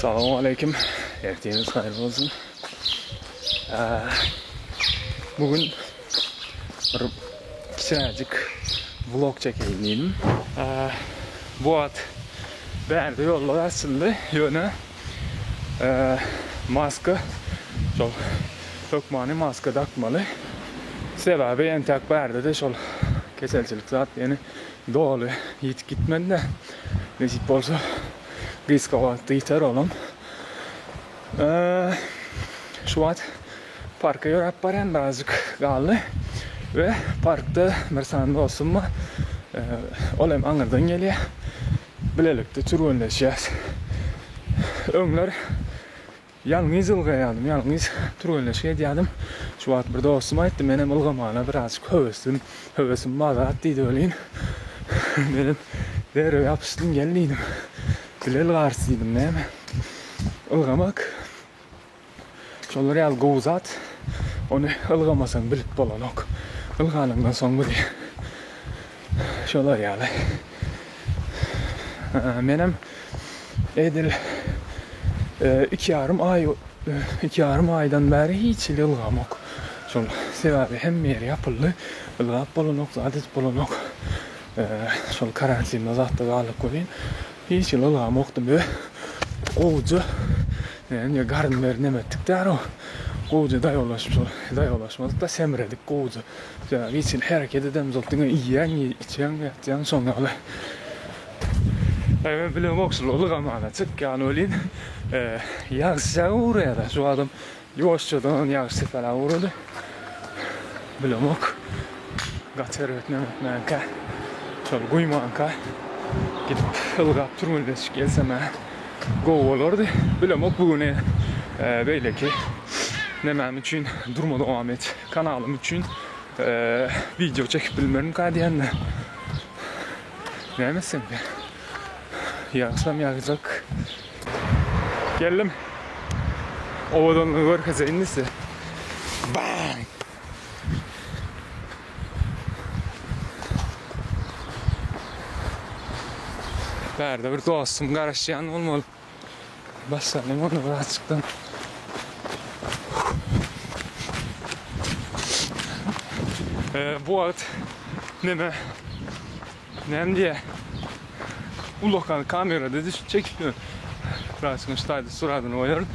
Salowmaleýkim. Ertiriňiz haýyrly bolsun. Bu gün bir kiçiräjik vlog çekeýin diýdim. Bu wagt bärde ýollar açyldy, ýöne maska şol hökmany maska dakmaly. Sebäbi entäk bärde-de şol keselçilik zat ýene doly ýitip gitmedi-de. Nesip bolsa gysga wagtda ýiter olam. Şu wagt parka ýöräp barýan birazjyk galdy we parkda bir sany dostum bar. Ol hem aňyrdan gelýär. Bilelikde türgenleşýäs. Öňler ýalňyz ylgaýardym, ýalňyz türgenleşik edýärdim. Şu wagt bir dostum aýtdy, menem ylgamana birazjyk höweslim, höwesim bar zat diýdi welin, menem derrew ýapyşdym, gel diýdim. Bile ylgarys diýdim, näme? Ylgamak şolar ýaly gowy zat. Ony ylgamasaň bilip bolanok. Ylganyňdan soň bilýän. Şolar ýaly. Menem edil 2,5 aý 2,5 aýdan bäri hiç hili ylgamok. Şol sebäbi hemme ýer ýapyldy. Ylgap bolanok, zat edip bolanok. Şol karantinde zatda galyp welin hiç hili ylgamokdym we gowuja näme garyn beri neme etdik däro. Gowuja daýawlaşyp şol daýawlaşmadyk-da semredik gowuja. Sebäbi hiç hili hereket edemzok diňe iýýäň, içýäň, ýatýaň şoň ýaly. Aý men bilemok şul ylgamana çykýan welin ýagyş ýagyp urýar-a şu adam ýuwaşjadan ýagyş sepeläp ugrady. Bilemok gaty erbet neme etmänkä şol guýmanka gidip ylgap türgenleşip gelsem-ä gowy bolardy. Bilemok bu güni beýleki nemäm üçin durma dowam et kanalym üçin wideo çekip bilmerimka diýende. Näme etsemkä? Ýagsam ýagjak. Geldim. Owadanlygy görkezeýin size. Bang! Bärde bir dostum garaşýan bolmaly. Başlalyň ony birazjykdan. Bu wagt neme näme diýä ulakan kamerada düşüp çekip ýör. Birazjyk şu taýda suradyny goýaryn.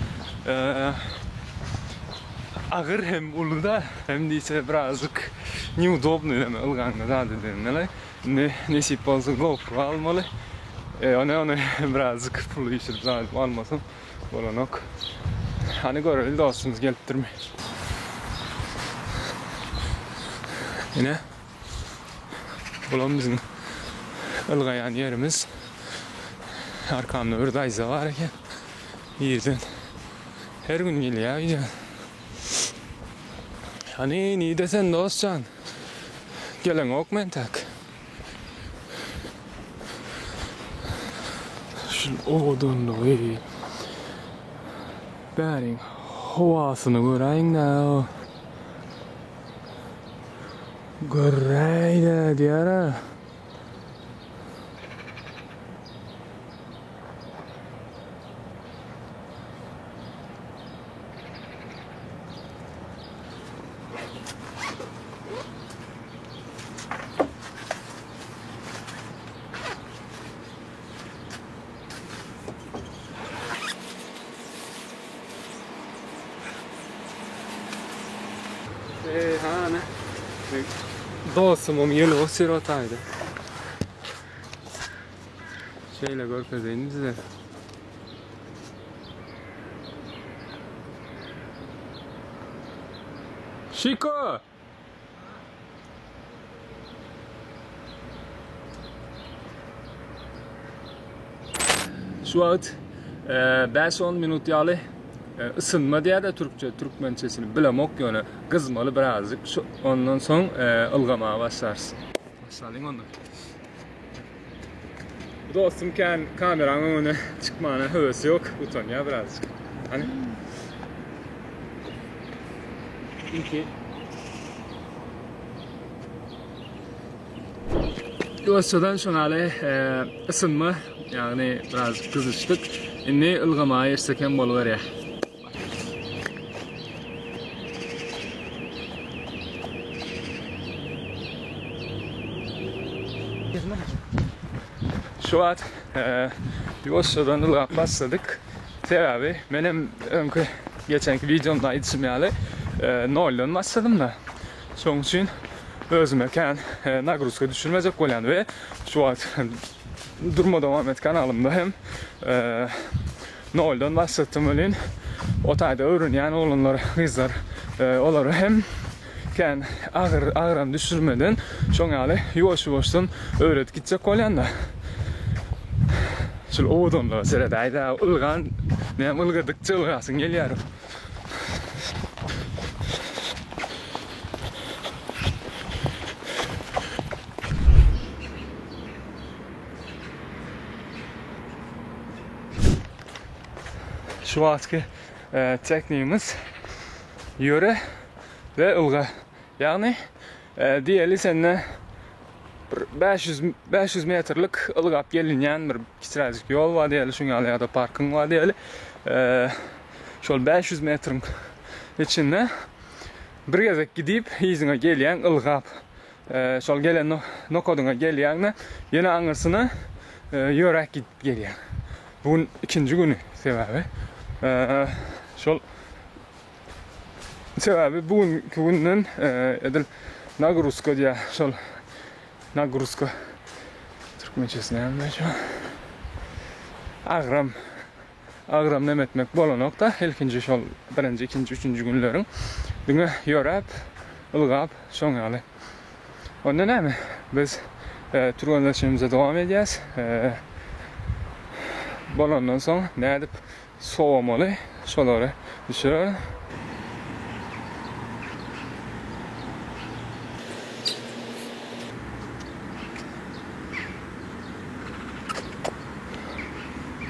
Agyr hem uly da hem diýse birazjyk neudobny neme ylgaňda zat edende. Indi nesip bolsa GoPro almaly. E, ony ony birazjyk pul üýşürip zat almasam bolanok. Hany göreli dostumyz gelipdirmi? Ine. Bulam biziň ylgaýan ýerimiz. Arkamda bir daýza bar eken. Irden her gün gelýär öýden. Hany nide sen dostjan? Geleňokmy entäk? Şu owadanlygy. Bäriň howasyny göräýiň-dä. Göräý-dä diýär-ä. Eý, hany. Dostumym gelip otyr o taýda. Şeýle görkezeýin size. Şiko! Şu wagt 5-10 minut ýaly ysynma diýýär-de türkçe, türkmençesini bilemok ýöne gyzmaly birazjyk. Şu ondan soň ylgamaga başlarys. Başlalyň onda. Dostum kän kameraň öňüne çykmana höwesi ýok, utanýar birazjyk. Hany? Iki. Dostlardan şoňaly e, ysynma, ýagny biraz gyzyşdyk. Indi ylgamaga geçsek hem boluberýär. Şu wagt ýuwaşjadan ylgap başladyk. Sebäbi menem öňki geçenki wideomda aýdyşym ýaly noldan başladym-da. Şonuň üçin özüme kän nagruzka düşürmejek bolýan we şu wagt Durma dowam et kanalymda hem noldan başlatdym welin o taýda öwrenýän oglanlar, gyzlar olary hem kän agyr agram düşürmeden şoň ýaly ýuwaş-ýuwaşdan öwredip gitjek bolýan-da. Şul owadanlyga seredäýdä, ylgan, näme ylgadykça ylgasyň gelýär. Şu wagtky e, tekniğimiz ýöre we ylga. Ýagny e, diýeli sende bir 500 500 metrlik ylgap gelinýän bir kiçiräjik ýol bar diýeli, şuň ýaly ýa-da parkyň bar diýeli. E, şol 500 metriň içinde bir gezek gidip yzyňa gelýäň ylgap. Şol gelen nokadyňa gelýäň-de, ýene aňyrsyna ýöräp gidip gelýäň. Bu gün ikinji güni sebäbi. Şol sebäbi bu günki günden edil nagruzka diýýär. Şol nagruzka türkmençesi näme şu? Agram. Agram neme etmek bolanok-da, ilkinji şol birinji, ikinji, üçünji günleriň diňe ýöräp, ylgap, şoň ýaly. Onda näme? Biz e, türgenleşigimize dowam edýäs. E, bolandan soň nädip sowamaly, şolary düşürerin.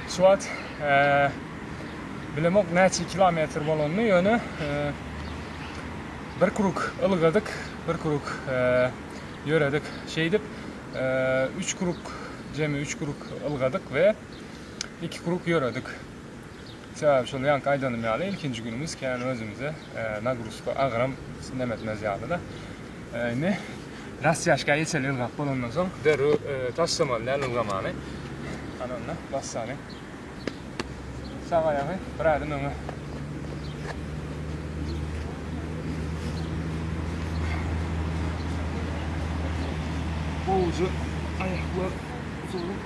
Şu wagt bilemok näçe kilometr bolanyny, ýöne bir krug ylgadyk, bir krug ýöredik. Şeýdip 3 krug, jemi 3 krug ylgadyk we 2 krug ýöredik. Sebäbi şol ýaňky aýdanym ýaly ilkinji günümiz kän özümize nagruzka agram neme etmez ýaly-da. Indi Rastýaşka geçeli ylgap bolandan soň derrew taşlamaly däl ylgamany. Ana onda bassany. Sag aýagy bir ädim öňe. Gowuja aýaklar uzalyp.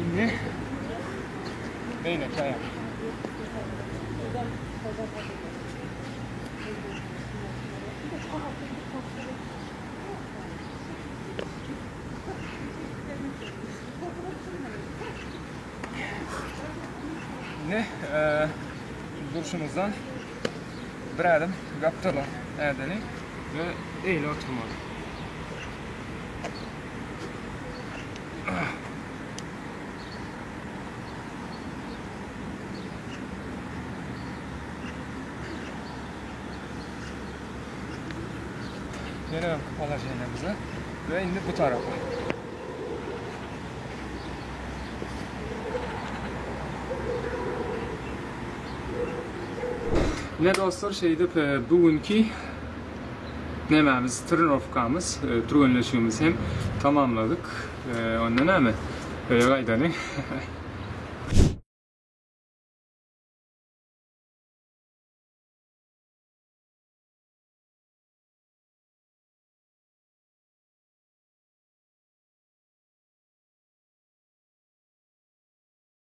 Indi beýleki aýak. Indi e, durşumyzdan bir ädim gapdala ädeli we eýle oturmaly. Ýene öňki položeniýamyza we indi bu tarapa. Ine dostlar şeýdip e, bu günki nemämiz trenirowkamyz, e, türgenleşigimizi hem tamamladyk. E, onda näme? Öýe gaýdalyň.